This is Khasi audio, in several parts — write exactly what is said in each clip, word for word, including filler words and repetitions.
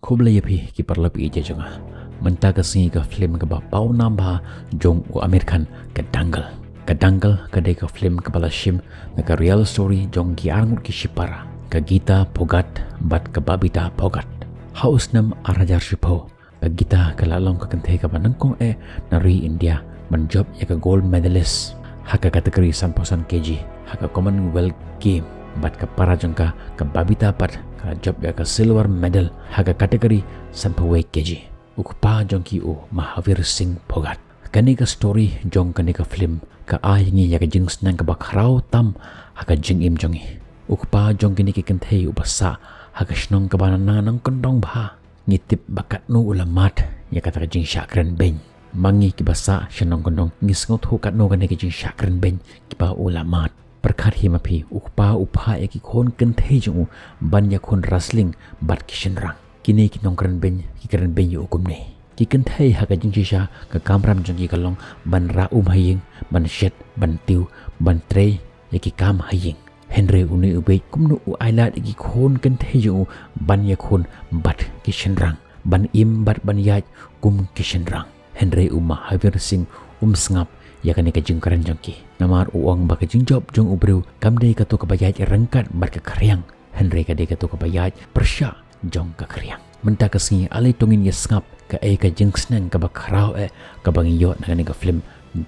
Khublei ïa phi ki paralok ïeit jong nga. Mynta ka sngi ka film kaba pawnam bha jong u Aamir Khan, ka Dangal. Ka Dangal ka dei ka film kaba la shim na ka real story jong ki arngut ki shipara, ka Geeta Phogat bad ka Babita Phogat. Ha u snem ar hajar shiphew, ka Geeta ka la long ka kynthei kaba nyngkong eh na ri India ban jop ïa ka gold medalist ha ka category sanphew san kg ha ka Commonwealth Game, bad ka para jong ka, ka Babita pat, ka la jop ïa ka silver medal ha ka category sanphew wei kg. U kpa jong ki u Mahavir Singh Phogat. Kane ka story jong kane ka film ka ai ngi ïa ka jingsneng kaba khraw tam ha ka jingim jong ngi. U kpa jong kine ki kynthei uba sah ha ka shnong kaba na nang kyndong bha. Ngi tip ba katno u la mad ïa kata ka jingshah kren beiñ. Ma ngi kiba sah sha nongkyndong ngi sngewthuh katno kane ka jingshah kren beiñ kiba u la mad. Pyrkhat hi ma phi, u kpa u phah ïa ki khun kynthei jong u ban ïakhun wrestling bad ki shynrang. Kine ki nongkren beiñ ki kren beiñ ïa u kumne. Ki kynthei ha ka jingshisha ka kamram jong ki ka long ban rah um ha ïing, ban shet, ban tiew, ban trei ïa ki kam ha ïing. Hynrei une u beiñ kumno u ailad ïa ki khun kynthei jong u ban ïakhun bad ki shynrang, ban im bad ban ïaid kum ki shynrang. Hynrei u Mahavir Singh um sngap ïa kane ka jingkren jong ki. Namar u ong ba ka jingjop jong u briew kam dei kato kaba ïaid ryngkat bad ka khriang, hynrei ka dei kato kaba ïaid pyrshah jong ka khriang. Mynta ka sngi ale to ngin ïa sngap kaei ka jingsneng kaba khraw eh kaba ngi ïoh na kane ka film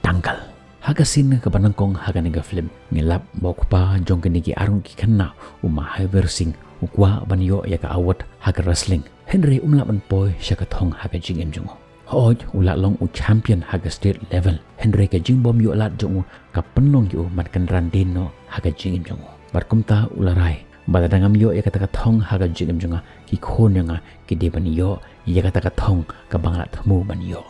Dangal. Ha ka scene kaba nyngkong ha kane ka film ngi lap ba u kpa jong kine ki arngut ki khynnah, u Mahavir Singh, u kwah ban ïoh ïa ka award ha ka wrestling. Hynrei um lah ban poi sha ka thong ha ka jingim jong u. Hooid, u la long u champion ha ka state level, hynrei ka jingbym ïoh lad jong u ka pynlong ïa u ban kynran dien noh ha ka jingim jong u. Bad kumta u la rai ba lada ngam ïoh ïa kata ka thong ha ka jingim jong nga, ki khun jong nga ki dei ban ïoh ïa kata ka thong kaba nga la thmu ban ïoh.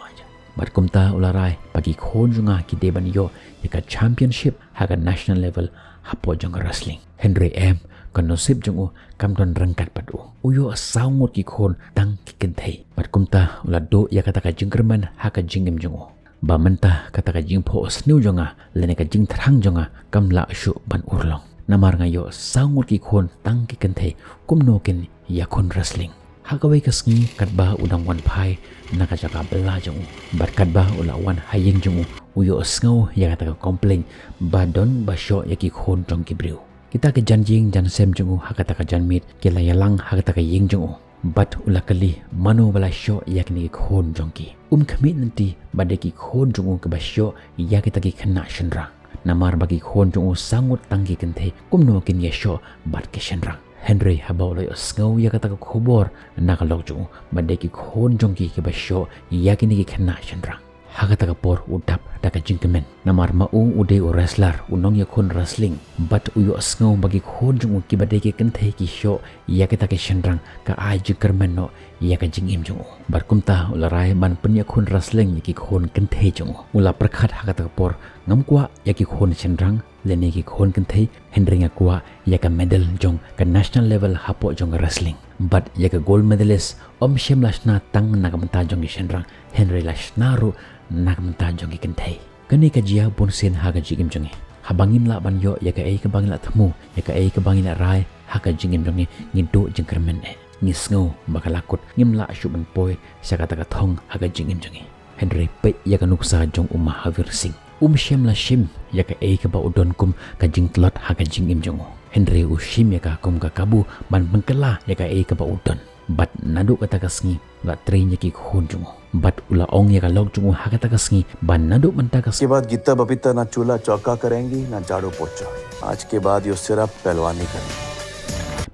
Bad kumta u la rai ba ki khun jong nga ki dei ban ïoh ïa ka championship ha ka national level hapoh jong ka wrestling. Hynrei em, ka nusip jong u kam don ryngkat bad u. U ïoh saw ngut ki khun tang ki kynthei. Bad kumta u la duh ïa kata ka jingkyrmen ha ka jingim jong u. Ba mynta kata ka jingphohsniew jong nga lane ka jingthrang jong nga kam lah shuh ban urlong. Namar nga ïoh saw ngut ki khun tang ki kynthei, kumno kin ïakhun wrestling? Ha kawei ka sngi katba u dang wan phai na ka jaka bylla jong u, bad katba u la wan ha ïing jong u, u ïohsngew ïa kata ka complain ba don ba shoh ïa ki khun jong ki briew. Kita ki jan ïing jan sem jong u ha kata ka janmiet ki la ïalang ha kata ka ïing jong u. Bad u la kylli mano ba la shoh ïa kine ki khun jong ki. Um khmih lynti ba dei ki khun jong u kiba shoh ïa kita ki khynnah shynrang. Namar ba ki khun jong u saw ngut tang ki kynthei, kumno kin ïashoh bad ki shynrang? Hynrei haba u la ïohsngew ïa kata ka khubor na ka lok jong u ba dei ki khun jong ki kiba shoh ïa kine ki khynnah shynrang, ha kata ka por u dap da ka jingkmen. Namar ma u u dei u wrestler, u nongïakhun wrestling. Bad u ïohsngew ba ki khun jong u kiba dei ki kynthei ki shoh ïa kita ki shynrang ka ai jingkyrmen noh ïa ka jingim jong u. Bad kumta u la rai ban pynïakhun wrestling ïa ki khun kynthei jong u. U la pyrkhat ha kata ka por, ngam kwah ïa ki khun shynrang lane ki khun kynthei, hynrei nga kwah ïa ka medal jong ka national level hapoh jong ka wrestling. Bad ïa ka gold medalist ym shym la shna tang na ka bynta jong ki shynrang, hynrei la shna ruh na ka bynta jong ki kynthei. Kane ka jia bunsien ha ka jingim jong ngi. Haba ngim lah ban ïoh ïa kaei kaba ngi la thmu, ïa kaei kaba ngi la rai ha ka jingim jong ngi, ngi duh jingkyrmen eh. Ngi sngew ba ka la kut, ngim lah shuh ban poi sha kata ka thong ha ka jingim jong ngi. Hynrei peit ïa ka nuksa jong u Mahavir Singh. Um shym la shim ïa kaei kaba u don kum ka jingtlot ha ka jingim jong u. Hynrei u shim ïa ka kum ka kabu ban pynkylla ïa kaei kaba u don. Bad naduh kata ka sngi u la train ïa ki khun jong u. Bad u la ong ïa ka lok jong u ha kata ka sngi ba naduh mynta ka sngi. इसके बाद गीता बबीता ना चूल्हा चौका करेंगी, ना झाड़ू पोछा। आज के बाद यो सिर्फ पहलवानी करेंगी।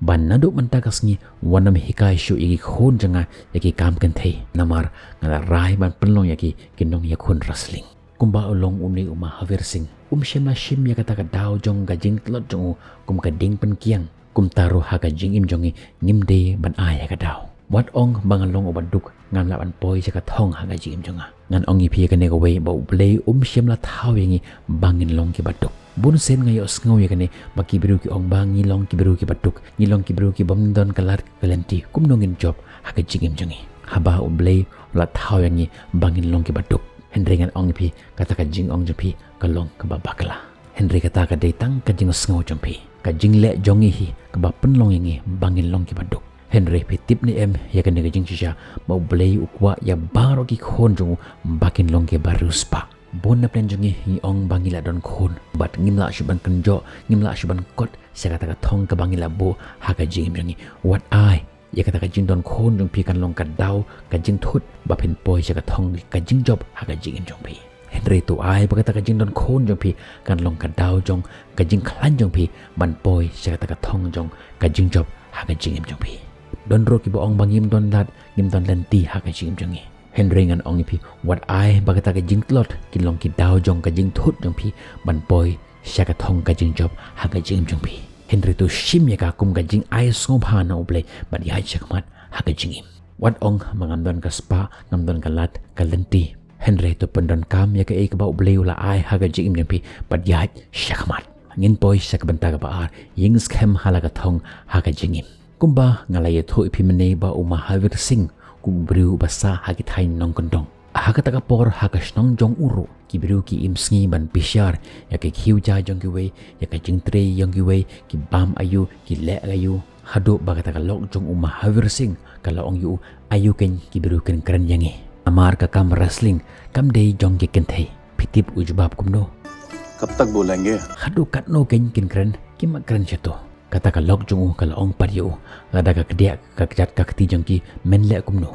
Ba naduh mynta ka sngi wat nym hikai shuh ïa ki khun jong nga ïa ki kam kynthei. Namar nga la rai ban pynlong ïa ki ki nongïakhun wrestling. Kumba u long une u Mahavir Singh, um shym la shim ïa kata ka daw jong ka jingtlot jong u kum ka ding pynkiang. Kumta ruh ha ka jingim jong ngi ngim dei ban ai ïa ka daw. Wat ong ba ngan long uba duk, ngam lah ban poi sha ka thong ha ka jingim jong nga. Ngan ong ïa phi ïa kane kawei, ba U Blei um shym la thaw ïa ngi ba ngin long kiba duk. Bunsien nga ïohsngew ïa kane ba ki briew ki ong ba ngi long ki briew kiba duk, ngi long ki briew kibym don ka lad ka lynti, kumno ngin jop ha ka jingim jong ngi? Haba U Blei u la thaw ïa ngi ba ngin long kiba duk. Hynrei ngan ong ïa phi, kata ka jingong jong phi ka long kaba bakla. Hynrei kata ka dei tang ka jingsngew jong phi. Ka jingleh jong ngi hi kaba pynlong ïa ngi ba ngin long kiba duk. Hynrei phi tip ne em ïa kane ka jingshisha ba U Blei u kwah ïa baroh ki khun jong u ba kin long kiba riewspah. Bun na pdeng jong ngi ngi ong ba ngi la don khun bad ngim lah shuh ban kynjoh, ngim lah shuh ban kot sha kata ka thong kaba ngi la buh ha ka jingim jong ngi. Wat ai ïa kata ka jingdon khun jong phi kan long ka daw, ka jingthut ba phin poi sha ka thong, ka jingjop ha ka jingim jong phi. Hynrei to ai ba kata ka jingdon khun jong phi kan long ka daw jong ka jingkhlaiñ jong phi ban poi sha kata ka thong jong ka jingjop ha ka jingim jong phi. Don ruh kiba ong ba ngim don lad, ngim don lynti ha ka jingim jong ngi. Hynrei ngan ong ïa phi, wat ai ba kata ka jingtlot kin long ki daw jong ka jingthut jong phi ban poi sha ka thong ka jingjop ha ka jingim jong phi. Hynrei to shim ïa ka kum ka jingai sngewbha na U Blei bad ïaid shakhmat ha ka jingim. Wat ong ba ngam don ka spah, ngam don ka lad, ka lynti. Hynrei to pyndonkam ïa kaei kaba U Blei u la ai ha ka jingim jong phi bad ïaid shakhmat. Ngin poi sha ka bynta kaba ar, ïeng skhem ha la ka thong ha ka jingim. Kumba nga la ïathuh ïa phi mynne ba u Mahavir Singh, u briew uba sah ha ki thaiñ nongkyndong. Ha kata ka por ha ka shnong jong u ruh, ki briew ki im sngi ban bishar ïa ki khiew jai jong kiwei, ïa ka jingtrei jong kiwei, ki bam aïu, ki leh aïu. Haduh ba kata ka lok jong u Mahavir Singh ka la ong ïa u, aïu keiñ ki briew kin kren ïa ngi. Namar ka kam wrestling kam dei jong ki kynthei. Phi tip u jubab kumno? कब तक बोलेंगे? Haduh katno keiñ kin kren, kim kren shato. Kata ka lok jong u ka la ong pat ïa u, lada ka kdiah ka kjat ka kti jong ki, men leh kumno?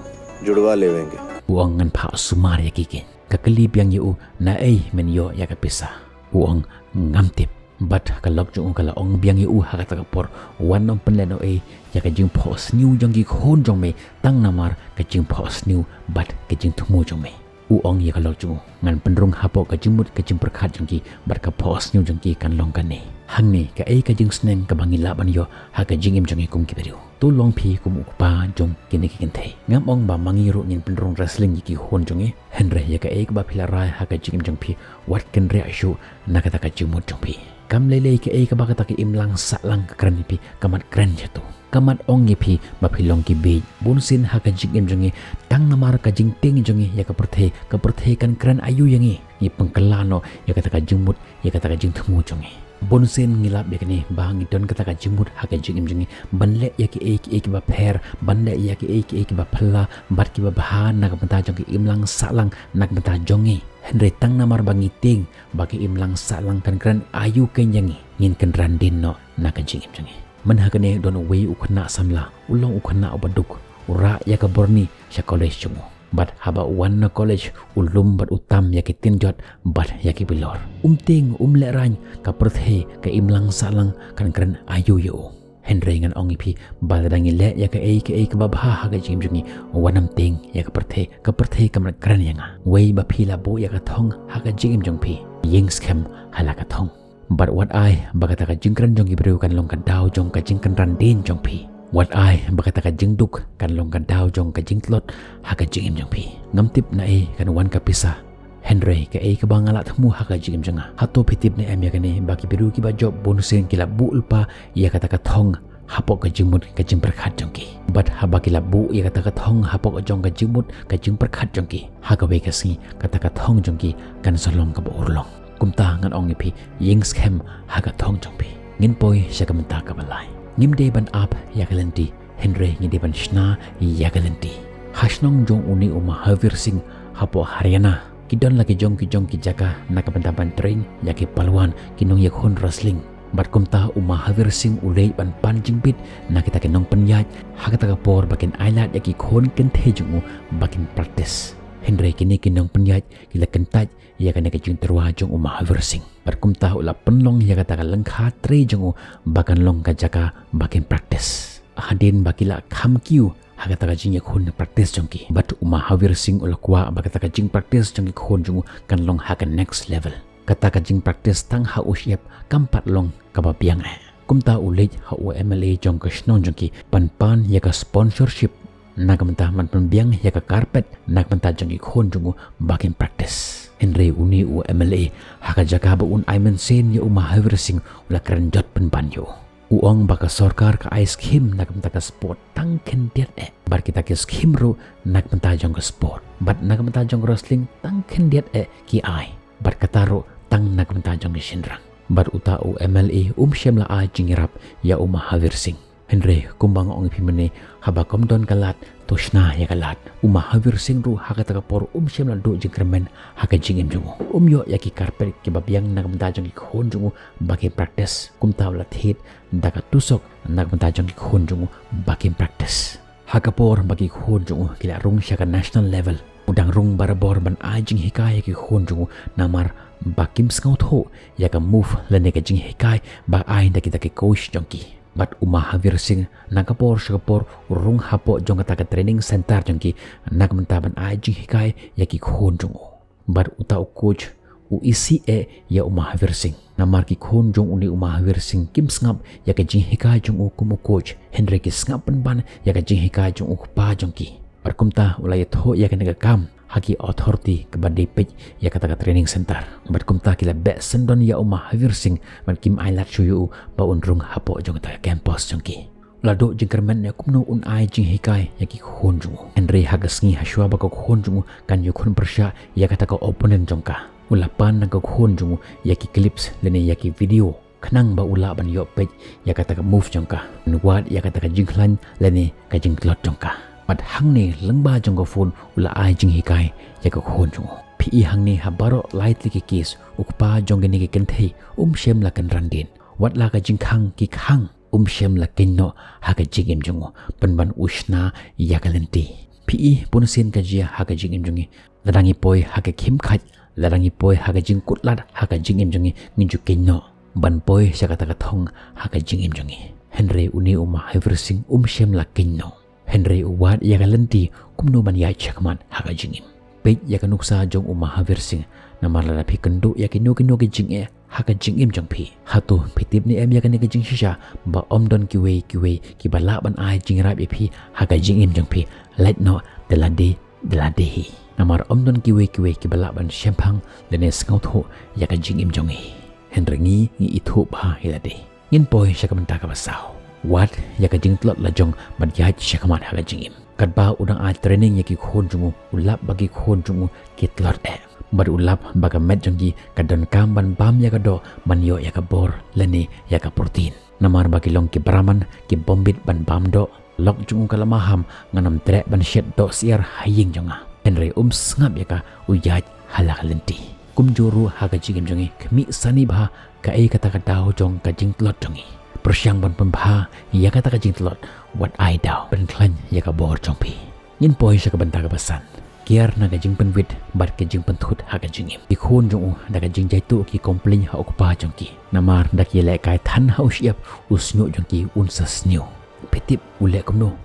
जुड़वा लेवेंगे। U ong, ngan phah sumar ïa ki keiñ. Ka kylli biang ïa u, naei men ïoh ïa ka pisa? U ong, ngam tip. Bad ka lok jong u ka la ong biang ïa u ha kata ka por, wat nym pynlehnohei ïa ka jingphohsniew jong ki khun jong me, tang namar ka jingphohsniew bad ka jingthmu jong me. U ong ïa ka lok jong u, ngan pynrung hapoh ka jingmut ka jingpyrkhat jong ki, bad ka phohsniew jong ki kan long kane. Hangne kaei ka jingsneng kaba ngi lah ban ïoh ha ka jingim jong ngi kum ki briew? To long phi kum u kpa jong kine ki kynthei. Ngam ong ba ma ngi ruh ngin pynrung wrestling ïa ki khun jong ngi. Hynrei ïa kaei kaba phi la rai ha ka jingim jong phi, wat kynriah shuh na kata ka jingmut jong phi. Kam lei lei kaei kaba kata ka imlang sahlang ka kren ïa phi, kam mat kren shato. Kam mat ong ïa phi ba phi long ki bieit. Bunsien ha ka jingim jong ngi, tang namar ka jingtieng jong ngi ïa ka pyrthei, ka pyrthei kan kren aïu ïa ngi? Ngi pynkylla noh ïa kata ka jingmut, ïa kata ka jingthmu jong ngi. Bunsien ngi lap ïa kane ba ngi don kata ka jingmut ha ka jingim jong ngi ban leh ïa kiei kiei kiba pher, ban leh ïa kiei kiei kiba phylla bad kiba bha na ka bynta jong ka imlang sahlang na ka bynta jong ngi. Hynrei tang namar ba ngi tieng ba ka imlang sahlang kan kren aïu keiñ ïa ngi, ngin kynran dien noh na ka jingim jong ngi. Mynha kane don uwei u khynnah samla, u long u khynnah uba duk, u rah ïa ka burni sha college jong u. Bad haba u wan na college, u lum bad u tam ïa ki tynjot bad ïa ki bilor. Um tieng, um lehraiñ, ka pyrthei, ka imlang sahlang kan kren aïu ïa u. Hynrei ngan ong ïa phi ba lada ngi leh ïa kaei kaei kaba bha ha ka jingim jong ngi, wat nym tieng ïa ka pyrthei, ka pyrthei kam mat kren ïa nga. Wei ba phi la buh ïa ka thong ha ka jingim jong phi, ïeng skhem ha la ka thong. Bad wat ai ba kata ka jingkren jong ki briew kan long ka daw jong ka jingkynran dien jong phi. Wat ai ba kata ka jingduk kan long ka daw jong ka jingtlot ha ka jingim jong phi. Ngam tip naei kan wan ka pisa, hynrei kaei kaba nga la thmu ha ka jingim jong nga. Hato phi tip ne em ïa kane ba ki briew kiba jop bunsien ki la buh lypa ïa kata ka thong hapoh ka jingmut ka jingpyrkhat jong ki? Bad haba ki la buh ïa kata ka thong hapoh ka jong ka jingmut ka jingpyrkhat jong ki, ha kawei ka sngi kata ka thong jong ki kan sa long kaba urlong. Kumta ngan ong ïa phi, ïeng skhem ha ka thong jong phi. Ngin poi sha ka bynta kaba lai. Ngim dei ban ap ïa ka lynti, hynrei ngi dei ban shna ïa ka lynti. Ha shnong jong une u Mahavir Singh hapoh Haryana, ki don la ki jong ki jong ki jaka na ka bynta ban train ïa ki palwan, ki nongïakhun wrestling. Bad kumta u Mahavir Singh u leit ban pan jingbit na kita ki nongpynïaid ha kata ka por ba kin ailad ïa ki khun kynthei jong u ba kin practice. Hynrei kine ki nongpynïaid ki la kyntait ïa kane ka jingtyrwa jong u Mahavir Singh. Bad kumta u la pynlong ïa kata ka lyngkha trei jong u ba kan long ka jaka ba kin practice. Hadien ba ki la kham kiew ha kata ka jingïakhun practice jong ki, bad u Mahavir Singh u la kwah ba kata ka jingpractice jong ki khun jong u kan long ha ka next level. Kata ka jingpractice tang ha u shyiap kam pat long kaba biang eh. Kumta u leit ha u M L A jong ka shnong jong ki ban pan ïa ka sponsorship na ka bynta ban pynbiang ïa ka carpet na ka bynta jong ki khun jong u ba kin practice. Hynrei une u M L A ha ka jaka ba un ai mynsiem ïa u Mahavir Singh, u la kren jot pynban ïa u. U ong ba ka sorkar ka ai skhim na ka bynta ka sport tang khyndiat eh, bad kita ki skhim ruh na ka bynta jong ka sport, bad na ka bynta jong ka wrestling tang khyndiat eh ki ai, bad kata ruh tang na ka bynta jong ki shynrang. Bad uta u M L A um shym la ai jingïarap ïa u Mahavir Singh. Hynrei kumba nga ong ïa phi mynne, haba kam don ka lad, to shna ïa ka lad. U Mahavir Singh ruh ha kata ka por um shym la duh jingkyrmen ha ka jingim jong u. Um ïoh ïa ki carpet kiba biang na ka bynta jong ki khun jong u ba kin practice. Kumta u la thied da ka tusok na ka bynta jong ki khun jong u ba kin practice. Ha ka por ba ki khun jong u ki la rung sha ka national level, u dang rung barabor ban ai jinghikai ïa ki khun jong u, namar ba kim sngewthuh ïa ka move lane ka jinghikai ba ai da kita ki coach jong ki. Bad u Mahavir Singh na ka por sha ka por u rung hapoh jong kata ka training center jong ki na ka bynta ban ai jinghikai ïa ki khun jong u. Bad uta u coach u isih eh ïa u Mahavir Singh. Namar ki khun jong une u Mahavir Singh kim sngap ïa ka jinghikai jong u kum u coach, hynrei ki sngap pynban ïa ka jinghikai jong u kpa jong ki. Bad kumta u la ïathuh ïa kane ka kam ha ki authority kiba dei peit ïa kata ka training center. Bad kumta ki la beh syndon ïa u Mahavir Singh bad kim ailad shuh ïa u ba un rung hapoh jong kata ka campus jong ki. U la duh jingkyrmen ïa kumno un ai jinghikai ïa ki khun jong u. Hynrei ha ka sngi hashwa ba ka khun jong u kan ïakhun pyrshah ïa kata ka opponent jong ka, u la pan na ka khun jong u ïa ki clips lane ïa ki video khnang ba u lah ban ïoh peit ïa kata ka move jong ka, ban wad ïa kata ka jingkhlaiñ lane ka jingtlot jong ka. Bad hangne lyngba jong ka phone u la ai jinghikai ïa ka khun jong u. Phi i hangne ha baroh lai tylli ki case u kpa jong kine ki kynthei um shym la kynran dien. Wat la ka jingkhang ki khang, um shym la kynnoh ha ka jingim jong u, pynban u shna ïa ka lynti. Phi i bunsien ka jia ha ka jingim jong ngi. Lada ngi poi ha ka khim khait, lada ngi poi ha ka jingkutlad ha ka jingim jong ngi, ngi ju kynnoh ban poi sha kata ka thong ha ka jingim jong ngi. Hynrei une u Mahavir Singh um shym la kynnoh. Hynrei u wad ïa ka lynti kumno ban ïaid shakhmat ha ka jingim. Peit ïa ka nuksa jong u Mahavir Singh, namar lada phi kynduh ïa kino kino ki jingeh ha ka jingim jong phi, hato phi tip ne em ïa kane ka jingshisha ba ym don kiwei kiwei kiba lah ban ai jingïarap ïa phi ha ka jingim jong phi? Lait noh da lade da lade hi. Namar ym don kiwei kiwei kiba lah ban shemphang lane sngewthuh ïa ka jingim jong ngi. Hynrei ngi ngi ithuh bha ïa lade. Ngin poi sha ka bynta kaba saw. Wad ïa ka jingtlot la jong bad ïaid shakhmat ha ka jingim. Katba u dang ai training ïa ki khun jong u, u lap ba ki khun jong u ki tlot eh. Bad u lap ba ka met jong ki ka donkam ban bam ïa ka doh ban ïoh ïa ka bor lane ïa ka protein. Namar ba ki long ki Brahman, ki bym bit ban bam doh. Lok jong u ka la maham, ngan ym treh ban shet doh syiar ha ïing jong nga. Hynrei um sngap ïa ka, u ïaid ha la ka lynti. Kumjuh ruh ha ka jingim jong ngi, khmih sani bha kaei kata ka daw jong ka jingtlot jong ngi. Pyrshang ban pynbha ïa kata ka jingtlot, wat ai daw ban khlaiñ ïa ka bor jong phi. Ngin poi sha ka bynta kaba san. Kiar na ka jingpynwit bad ka jingpynthut ha ka jingim. Ki khun jong u da ka jingjaituh ki complain ha u kpa jong ki. Namar da ki lehkai than ha u shyiap, u shñiuh jong ki un sa sniew. Phi tip u leh kumno?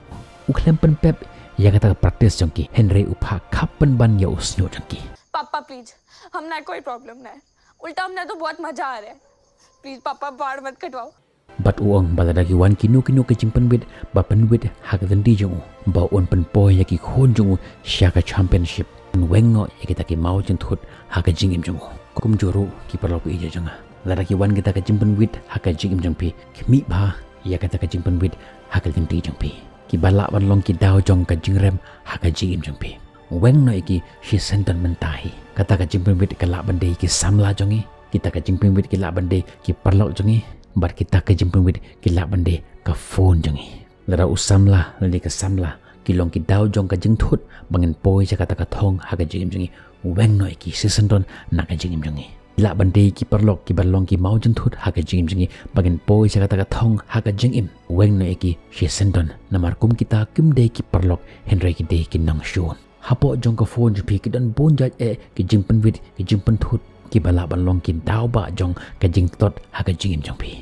U khlem pynpep ïa kata ka practice jong ki, hynrei u phah khap pynban ïa u shñiuh jong ki. पापा प्लीज, हम ना कोई प्रॉब्लम ना है, उल्टा हमने तो बहुत मजा आ रहा है। प्लीज पापा, बाल मत कटवाओ। Bad u ong ba lada ki wan kino kino ki jingpynwit ba pynwit ha ka lynti jong u, ba un pynpoi ïa ki khun jong u sha ka championship. Un weng noh ïa kita ki maw jingthut ha ka jingim jong u. Kumjuh ruh ki paralok ïa jong nga, lada ki wan kita ki jingpynwit ha ka jingim jong phi, khmih bha ïa kita ki jingpynwit ha ka lynti jong phi, kiba lah ban long ki daw jong ka jingrem ha ka jingim jong phi. Weng noh ïa ki shisyndon mynta hi. Kata ka jingpynwit ka lah ban dei ki samla jong ngi. Kita ka jingpynwit ki lah ban dei ki paralok jong ngi. Bad kita ka jingpynwit ki lah ban dei ka phone jong ngi. Lada u samla lane ka samla ki long ki daw jong ka jingthut ba ngin poi sha kata ka thong ha ka jingim jong ngi, weng noh ïa ki shisyndon na ka jingim jong ngi. Ki lah ban dei ki paralok kiba long ki maw jingthut ha ka jingim jong ngi ba ngin poi sha kata ka thong ha ka jingim, weng noh ïa ki shisyndon. Namar kum kita kim dei ki paralok, hynrei ki dei ki nongshun. Hapoh jong ka phone jong phi ki don bun jait eh ki jingpynwit, ki jingpynthut kiba lah ban long ki daw ba jong ka jingtlot ha ka jingim jong phi.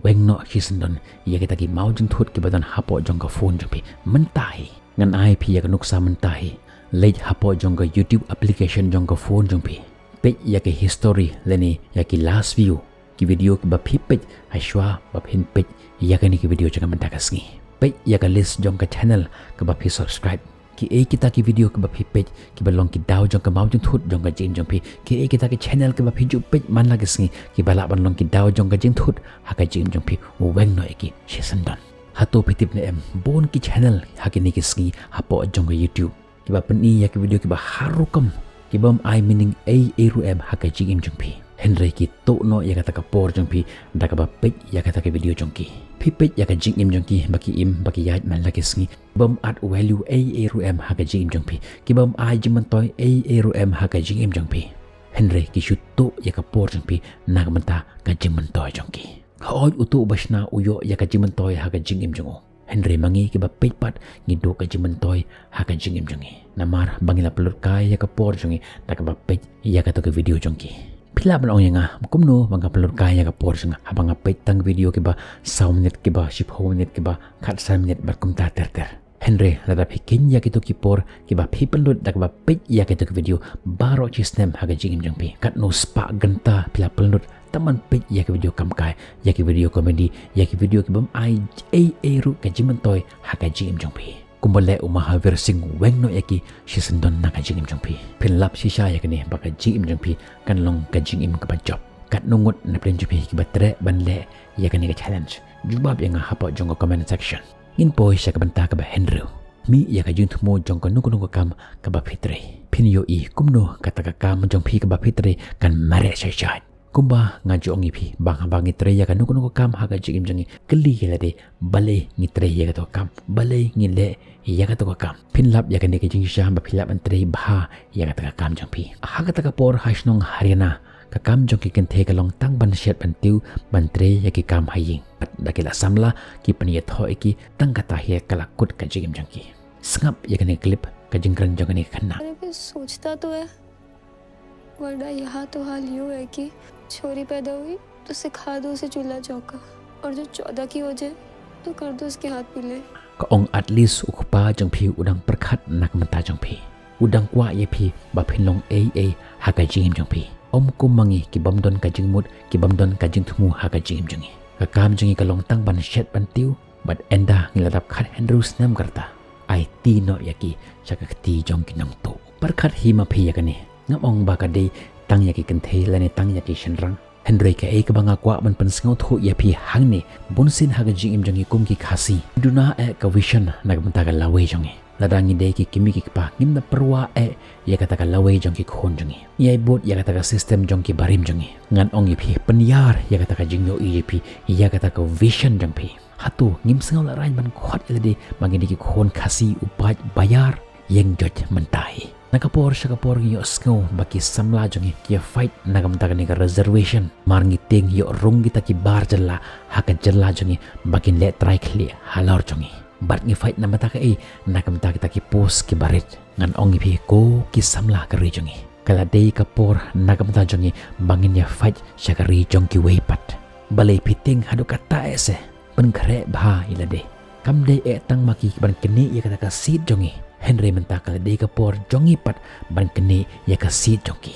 Weng noh shisyndon ïa kita ki maw jingthut kiba don hapoh jong ka phone jong phi mynta hi. Ngan ai phi ïa ka nuksa mynta hi. Leit hapoh jong ka YouTube application jong ka phone jong phi. Peit ïa ka history lane ïa ki last view, ki video kiba phi peit hashwa ba phin peit ïa kane ka video jong ka mynta ka sngi. Peit ïa ka list jong ka channel kaba phi subscribe. Kiei kita ki video kiba phi peit kiba long ki daw jong ka maw jingthut jong ka jingim jong phi? Kiei kita ki channel kiba phi ju peit man la ka sngi kiba lah ban long ki daw jong ka jingthut ha ka jingim jong phi? Weng noh ïa ki shisyndon. Hato phi tip ne em, bun ki channel ha kine ki sngi hapoh jong ka YouTube kiba pyni ïa ki video kiba har rukom, kibym ai meaning ei ei ruh em ha ka jingim jong phi. Hynrei ki tuh noh ïa kata ka por jong phi da kaba peit ïa kata ka video jong ki. Phi peit ïa ka jingim jong ki, ba ki im, ba ki ïaid man la ki sngi, bym add value ei ei ruh em ha ka jingim jong phi. Ki bym ai jingmyntoi ei ei ruh em ha ka jingim jong phi. Hynrei ki shu tuh ïa ka por jong phi na ka bynta ka jingmyntoi jong ki. Hooid, uto uba shna u ïoh ïa ka jingmyntoi ha ka jingim jong u. Hynrei ma ngi kiba peit pat ngi duh ka jingmyntoi ha ka jingim jong ngi. Namar ba ngi la pynlut kai ïa ka por jong ngi da kaba peit ïa kato ka video jong ki. Phi lah ban ong ïa nga, kumno ba nga pynlut kai ïa ka por jong nga, haba nga peit tang video kiba saw minit, kiba shiphew minit, kiba khatsan minit bad kumta ter ter. Hynrei lada phi kheiñ ïa kito ki por kiba phi pynlut da kaba peit ïa kito ki video baroh shi snem ha ka jingim jong phi, katno spah ganta phi la pynlut tang ban peit ïa ki video kam kai, ïa ki video comedy, ïa ki video ki bym ai ei ei ruh ka jingmyntoi ha ka jingim jong phi. Kumba leh u Mahavir Singh, weng noh ïa ki shisyndon na ka jingim jong phi. Phin lap shisha ïa kane ba ka jingim jong phi kan long ka jingim kaba jop. Katno ngut na pdeng jong phi kiba treh ban leh ïa kane ka challenge? Jubab ïa nga hapoh jong ka comment section. Ngin poi sha ka bynta kaba hynriew. Khmih ïa ka jingthmu jong kano kano ka kam kaba phi trei. Phin ïohi kumno kata ka kam jong phi kaba phi trei kan mareh shai shai. Kumba nga ju ong ïa phi, ba haba ngi trei ïa kano kano ka kam ha ka jingim jong ngi, kylli ïa lade, balei ngi trei ïa kato ka kam, balei ngi leh ïa kato ka kam. Phin lap ïa kane ka jingshisha ba phi lah ban trei bha ïa kata ka kam jong phi. Ha kata ka por ha shnong Haryana, ka kam jong ki kynthei ka long tang ban shet ban tiew, ban trei ïa ki kam ha ïing. Da ki la samla, ki pynïathoh ïa ki, tang kata hi ka la kut ka jingim jong ki. Sngap ïa kane ka clip, ka jingkren jong kane ka khynnah. अरे भाई, सोचता तो है, वरना यहाँ तो हाल यूं है कि छोरी पैदा हुई तो सिखा दो उसे चूल्हा चौका, और जो चौदह की हो जाए तो कर दो उसके हाथ पीले। Ka ong, at least u kpa jong phi u dang pyrkhat na ka bynta jong phi. U dang kwah ïa phi ba phin long ei ei ha ka jingim jong phi. Ym kum ma ngi ki bym don ka jingmut, ki bym don ka jingthmu ha ka jingim jong ngi. Ka kam jong ngi ka long tang ban shet ban tiew, bad ynda ngi la dap khathynriew snem ka rta, aiti noh ïa ki sha ka kti jong ki nongtuh. Pyrkhat hi ma phi ïa kane. Ngam ong ba ka dei tang ïa ki kynthei lane tang ïa ki shynrang. Hynrei kaei kaba nga kwah ban pynsngewthuh ïa phi hangne, bunsien ha ka jingim jong ngi kum ki Khasi, duna eh ka vision na ka bynta ka lawei jong ngi. Lada ngi dei ki kmie ki kpa, ngim da pyrwa eh ïa kata ka lawei jong ki khun jong ngi. Ngi ai bud ïa kata ka system jong ki barim jong ngi. Ngan ong ïa phi, pynïar ïa kata ka jingïohi jong phi ïa kata ka vision jong phi. Hato ngim sngew la raiñ ban khot ïa lade ba ngi dei ki khun Khasi u paid Bayar? Ïeng joit mynta hi. Na ka por sha ka por ngi ïohsngew ba ki samla jong ngi ki ïa fight na ka bynta kane ka reservation. Mar ngi tieng ïoh rung kita ki bar jylla ha ka jylla jong ngi ba kin leh trai khlieh halor jong ngi. Bad ngi fight na ka bynta kaei? Na ka bynta kita ki post kiba rit. Ngan ong ïa phi, ko ki samla ka ri jong ngi, ka la dei ka por na ka bynta jong ngi ba ngin ïa fight sha ka ri jong kiwei pat. Balei phi tieng haduh katta eh se? Pynkhreh bha ïa lade. Kam dei eh tang ma ki ban knieh ïa kata ka seat jong ngi. Hynrei mynta ka la dei ka por jong ngi pat ban knieh ïa ka seat jong ki.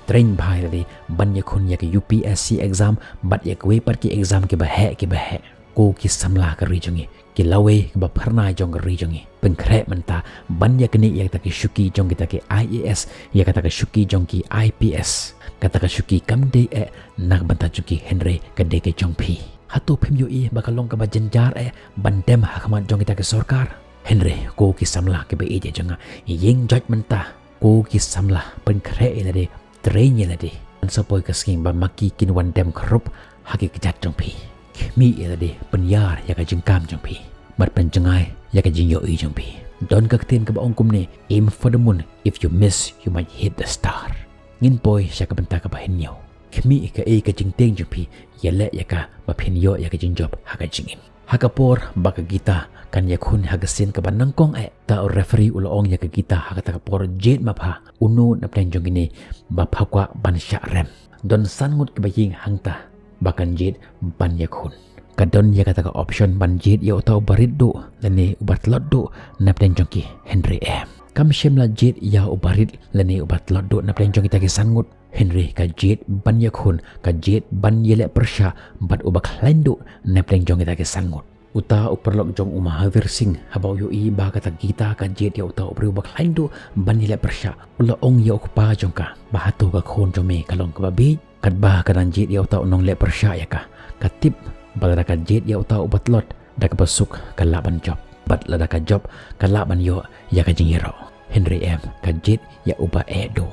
Train bha ïa lade ban ïakhun ïa ka U P S C exam bad ïa kiwei pat ki exam kiba heh kiba heh. Ko ki samla ka ri jong ngi, ki lawei kiba phyrnai jong ka ri jong ngi, pynkhreh mynta ban ïa knieh ïa kata ka shuki jong kita ki I A S, ïa kata ka shuki jong ki I P S. Kata ka shuki kam dei eh na ka bynta jong ki, hynrei ka dei ka jong phi. Hato phim ïohi ba ka long kaba jynjar eh ban dem ha khmat jong kita ki sorkar? Hynrei ko ki samla kiba ïeit jong nga, ïeng joit mynta. Ko ki samla, pynkhreh ïa lade, train ïa lade. Ngan sa poi ka sngi ba ma ki kin wan dem khrup ha ki kjat jong phi. Khmih ïa lade, pynïar ïa ka jingkam jong phi, bad pynjngai ïa ka jingïohi jong phi. Don ka ktien kaba ong kumne, aim for the moon, if you miss, you might hit the star. Ngin poi sha ka bynta kaba hynñiew. Khmih kaei ka jingtieng jong phi, ïaleh ïa ka ba phin ïoh ïa ka jingjop ha ka jingim. Ha ka por ba ka Geeta kan ïakhun ha ka sien kaba nyngkong eh, uta u referee u la ong ïa ka Geeta ha kata ka por, jied ma pha, uno na pdeng jong kine ba pha kwah ban shah rem. Don san ngut kiba ïeng hangta ba kan jied ban ïakhun. Ka don ïa kata ka option ban jied ïa uta uba rit duh lane uba tlot duh na pdeng jong ki, hynrei em. Kam shym la jied ïa uba rit lane uba tlot duh na pdeng jong kita ki san ngut. Hynrei ka jied ban ïakhun, ka jied ban ïaleh pyrshah bad uba khlaiñ duh na pdeng jong kita ki san ngut. Uta u paralok jong u Mahavir Singh, haba u ïohi ba kata Geeta ka jied ïa uta u briew uba khlaiñ duh ban ïaleh pyrshah, u la ong ïa u kpa jong ka ba hato ka khun jong me ka long kaba bieit? Katba ka dang jied ïa uta u nongleh pyrshah ïa ka, ka tip ba lada ka jied ïa uta uba tlot, da kaba suk ka lah ban jop. Bad lada ka jop, ka lah ban ïoh ïa ka jingïaroh. Hynrei em, ka jied ïa uba eh duh.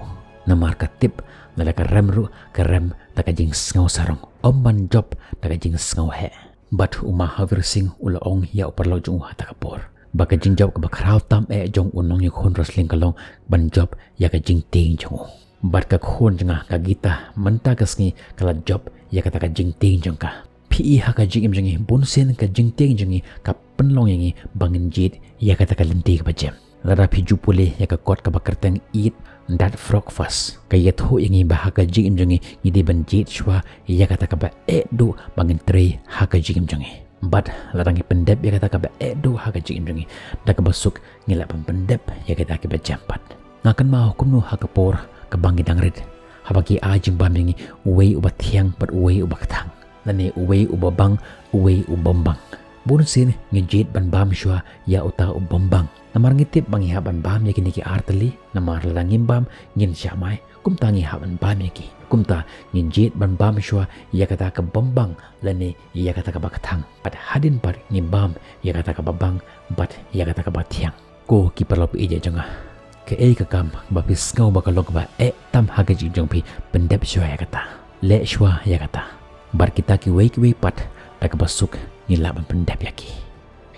Namar ka tip, lada ka rem ruh, ka rem da ka jingsngew sarong, ym ban jop da ka jingsngew heh. Bad u Mahavir Singh u la ong ïa u paralok jong u ha kata ka por ba ka jingjop kaba khraw tam eh jong u nongïakhun wrestling ka long ban jop ïa ka jingtieng jong u. Bad ka khun jong nga ka Gita mynta ka sngi ka la jop ïa kata ka jingtieng jong ka. Phi i ha ka jingim jong ngi, bunsien ka jingtieng jong ngi ka pynlong ïa ngi ba ngin jied ïa kata ka lynti kaba jem. Lada phi ju pule ïa ka kot kaba kyrteng eat that frog first, ka ïathuh ïa ngi ba ha ka jingim jong ngi ngi dei ban jied shuwa ïa kata kaba eh duh ba ngin trei ha ka jingim jong ngi. Bad lada ngi pyndep ïa kata kaba eh duh ha ka jingim jong ngi, da kaba suk ngi lah ban pyndep ïa kita kiba jem pat. Nga kynmaw kumno ha ka por kaba ngi dang rit, haba ki ai jingbam ïa ngi, uwei uba thiang bad uwei uba kthang, lane uwei uba bang, uwei u bym bang. Bunsien ngi jied ban bam shuwa ïa uta u bym bang. Namar ngi tip ba ngi hap ban bam ïa kine ki ar tylli, namar lada ngim bam ngin shah mai. Kumta ngi hap ban bam ïa ki. Kumta ngi jied ban bam shuwa ïa kata ka bym bang lane ïa kata kaba kthang. Bad hadien pat ngi bam ïa kata kaba bang bad ïa kata kaba thiang. Ko ki paralok ba ïeit jong nga, kaei ka kam ba phi sngew ba ka long kaba eh tam ha ka jingim jong phi, pyndep shuwa ïa kata. Leh shuwa ïa kata. Bad kita kiwei kiwei pat da kaba suk ngi lah ban pyndep ïa ki.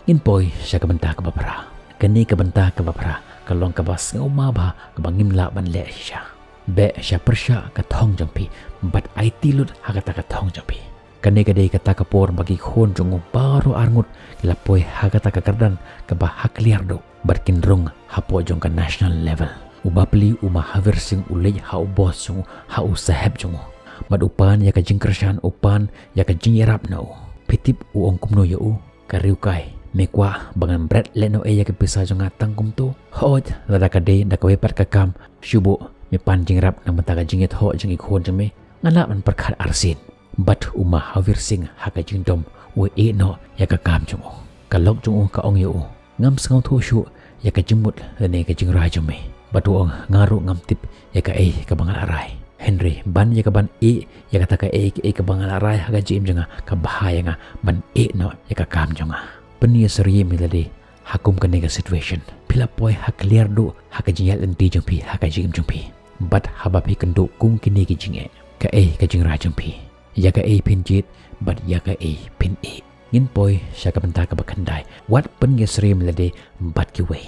Ngin poi sha ka bynta kaba phra. Kane ka bynta kaba phra ka long kaba sngewma bha kaba ngim lah ban leh shisha. Beh sha pyrshah ka thong jong phi bad aiti lut ha kata ka thong jong phi. Kane ka dei kata ka por ba ki khun jong u baroh arngut ki la poi ha kata ka kyrdan kaba ha kliar duh bad kin rung hapoh jong ka national level. U bapli u Mahavir Singh u leit ha u boss jong u, ha u sahep jong u, bad u pan ïa ka jingkyrshan, u pan ïa ka jingïarap na u. Phi tip u ong kumno ïa u? Ka riewkai, me kwah ba ngan bret lehnohei ïa ka pisa jong nga tang kumto? Hooid, lada ka dei da kawei pat ka kam, shu buh me pan jingïarap na ka bynta ka jingïathoh jong ki khun jong me, ngan lah ban pyrkhat arsien. Bad u Mahavir Singh ha ka jingdom u ïeh noh ïa ka kam jong u. Ka lok jong u ka ong ïa u, ngam sngewthuh shuh ïa ka jingmut lane ka jingrai jong me. Bad u ong, nga ruh ngam tip ïa kaei kaba nga la rai. Hynrei ban ïa ka ban ïeh ïa kata kaei kaei kaba nga la rai ha ka jingim jong nga, ka bha ïa nga ban ïeh noh ïa ka kam jong nga. Pynïasyriem ïa lade ha kum kane ka situation. Phi la poi ha kliar duh ha ka jingïaid lynti jong phi ha ka jingim jong phi. Bad haba phi kynduh kum kine ki jingeh, kaei ka jingrai jong phi? Ïa kaei phin jied bad ïa kaei phin ïeh? Ngin poi sha ka bynta kaba khyndai. Wat pynïasyriem ïa lade bad kiwei.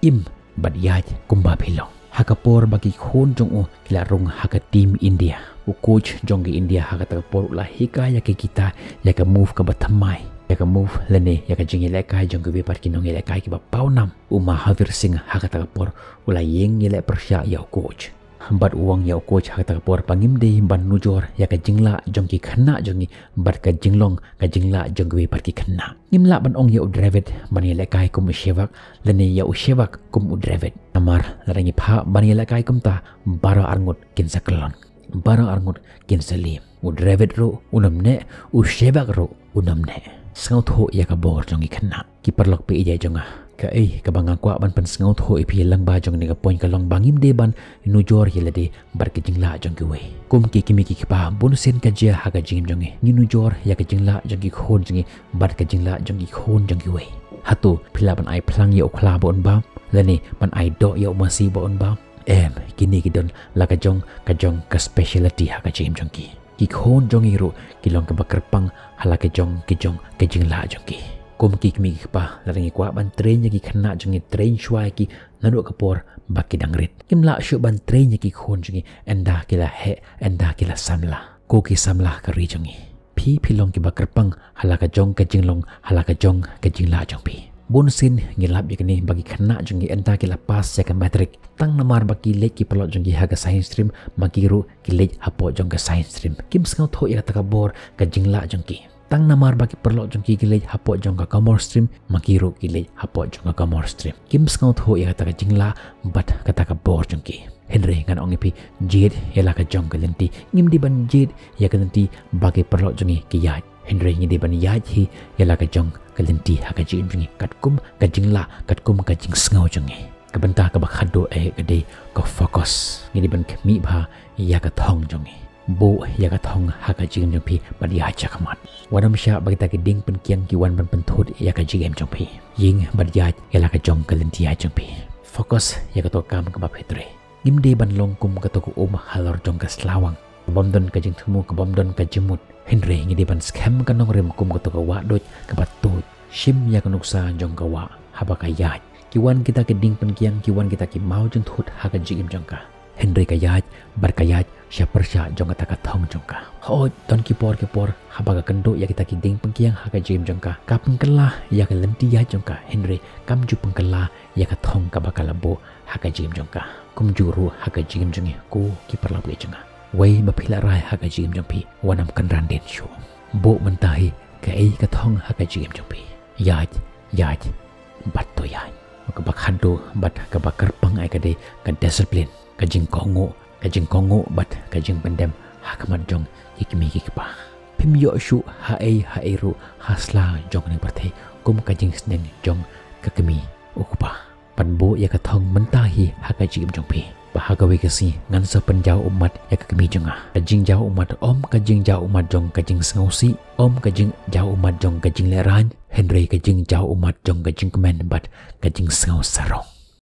Im bad ïaid kumba phi long. Ha ka por ba ki khun jong u ki la rung ha ka team India, u coach jong ki India ha kata ka por u la hikai ïa ka Gita ïa ka move kaba thymmai, ïa ka move lane ïa ka jingïalehkai jong kiwei pat ki nongïalehkai kiba paw nam. U Mahavir Singh ha kata ka por u la ïeng ïaleh pyrshah ïa u coach. Bad u ong ïa u coach ha kata ka por ba ngim dei ban nujor ïa ka jinglah jong ki khynnah jong ngi bad ka jinglong ka jinglah jong kiwei pat ki khynnah. Ngim lah ban ong ïa u Dravid ban ïalehkai kum u Sehwag lane ïa u Sehwag kum u Dravid. Namar lada ngi phah ban ïalehkai kumta, baroh arngut kin sa kyllon, baroh arngut kin sa liem. U Dravid ruh un ym neh, u Sehwag ruh un ym neh. Sngewthuh ïa ka bor jong ki khynnah. Ki paralok ba ïeit jong nga, kaei kaba nga kwah ban pynsngewthuh ïa phi lyngba jong kane ka point ka long ba ngim dei ban nujor ïa lade bad ka jinglah jong kiwei. Kum ki kmie ki kpa, bunsien ka jia ha ka jingim jong ngi, ngi nujor ïa ka jinglah jong ki khun jong ngi bad ka jinglah jong ki khun jong kiwei. Hato phi lah ban ai phlang ïa u khla ba un bam, lane ban ai doh ïa u masi ba un bam? Em, kine ki don la ka jong ka jong ka speciality ha ka jingim jong ki. Ki khun jong ngi ruh ki long kaba kyrpang ha la ka jong ka jong ka jinglah jong ki. Kum ki kmie ki kpa, lada ngi kwah ban train ïa ki khynnah jong ngi, train shuwa ïa ki naduh ka por ba ki dang rit. Ngim lah shuh ban train ïa ki khun jong ngi ynda ki la heh, ynda ki la samla. Ko ki samla ka ri jong ngi, phi phi long kiba kyrpang ha la ka jong ka jinglong, ha la ka jong ka jinglah jong phi. Bunsien ngi lap ïa kane ba ki khynnah jong ngi ynda ki la pass ïa ka matric, tang namar ba ki leit ki paralok jong ki ha ka science stream, ma ki ruh ki leit hapoh jong ka science stream. Kim sngewthuh ïa kata ka bor ka jinglah jong ki. Tang namar ba ki paralok jong ki ki leit hapoh jong ka commerce stream, ma ki ruh ki leit hapoh jong ka commerce stream. Kim sngewthuh ïa kata ka jinglah bad kata ka bor jong ki. Hynrei ngan ong ïa phi, jied ïa la ka jong ka lynti. Ngim dei ban jied ïa ka lynti ba ki paralok jong ngi ki ïaid. Hynrei ngi dei ban ïaid hi ïa la ka jong ka lynti ha ka jingim jong ngi, katkum ka jinglah, katkum ka jingsngew jong ngi. Ka bynta kaba khatduh eh ka dei ka focus. Ngi dei ban khmih bha ïa ka thong jong ngi. Buh ïa ka thong ha ka jingim jong phi bad ïaid shakhmat. Wat ym shah ba kita ki dieng pynkiang ki wan ban pynthut ïa ka jingim jong phi. Ïeng bad ïaid ïa la ka jong ka lynti ïaid jong phi. Focus ïa kato ka kam kaba phi trei. Ngim dei ban long kum kato ka um halor jong ka slawang, ka bym don ka jingthmu, ka bym don ka jingmut. Hynrei ngi dei ban skhem ka nongrim kum kato ka wahduid kaba tuid. Shim ïa ka nuksa jong ka wah haba ka ïaid. Ki wan kita ki dieng pynkiang, ki wan kita ki maw jingthut ha ka jingim jong ka. Hynrei ka ïaid bad ka ïaid sha pyrshah jong kata ka thong jong ka. Hooid, don ki por ki por haba ka kynduh ïa kita ki dieng pynkiang ha ka jingim jong ka, ka pynkylla ïa ka lynti ïaid jong ka, hynrei kam ju pynkylla ïa ka thong kaba ka la buh ha ka jingim jong ka. Kumjuh ruh ha ka jingim jong ngi ko ki paralok jong nga. Wei ba phi la rai ha ka jingim jong phi, wat nym kynran dien shuh. Buh mynta hi kaei ka thong ha ka jingim jong phi. Ïaid, ïaid bad to ïaid. Kaba khadduh bad kaba kyrpang ai ka dei ka discipline, ka jingkohnguh, ka jingkohnguh bad ka jingpyndem ha khmat jong ki kmie ki kpa. Phim ïoh shuh haei haei ruh ha sla jong kane ka pyrthei kum ka jingsneng jong ka kmie u kpa. Bad buh ïa ka thong mynta hi ha ka jingim jong phi, ba ha kawei ka sngi ngan sa pynjaw ummat ïa ka kmie jong nga. Ka jingjaw ummat ym ka jingjaw ummat jong ka jingsngewsih, ym ka jingjaw ummat jong ka jinglehrain, hynrei ka jingjaw ummat jong ka jingkmen bad ka jingsngew sarong.